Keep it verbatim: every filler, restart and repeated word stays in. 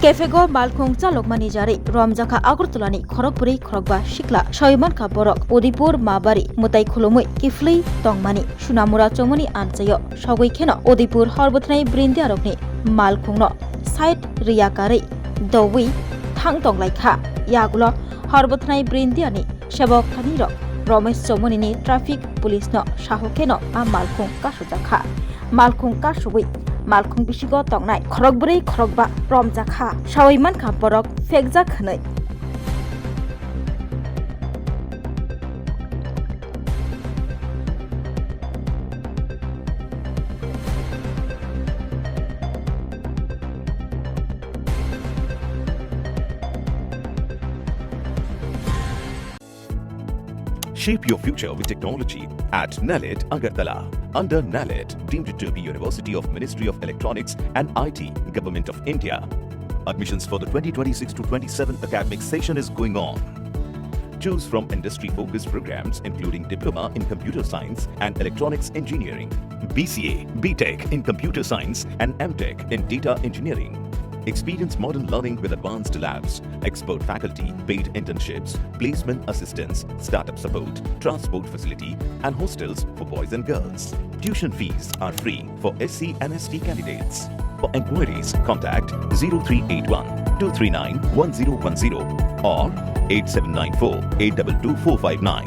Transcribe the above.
Kefego malkhung chalokmani jarwi romjakha Agartala ni khorokbrwi khorokba sikla, sawi mankha borok Udaipur mabari mwtai khulumwi kiphilwi tongmani. Sunamura chomoni amchaio sogwi kheno Udaipur horbwthanai brindiarokni malkhungno side riya karwi dowi thang tonglaikha. Yagulo horbwthanai brindiani sebok thanirok Romesh Chomoni ni traffic police no saho kheno a malkhung kasujakha. Malkhung kasugwi malkhung bisingo tongnai khorokbrwi khorokba romjakha, sawi mankha borok phekjak hwnwi. Shape your future with technology at NALED Agartala. Under NALED, deemed to be University of Ministry of Electronics and I T, Government of India. Admissions for the twenty twenty-six to twenty-seven academic session is going on. Choose from industry-focused programs including Diploma in Computer Science and Electronics Engineering, B C A, B Tech in Computer Science and M Tech in Data Engineering. Experience modern learning with advanced labs, expert faculty, paid internships, placement assistance, startup support, transport facility, and hostels for boys and girls. Tuition fees are free for S C and S T candidates. For enquiries, contact zero three eight one two three nine one zero one zero or eight seven nine four eight double two four five nine.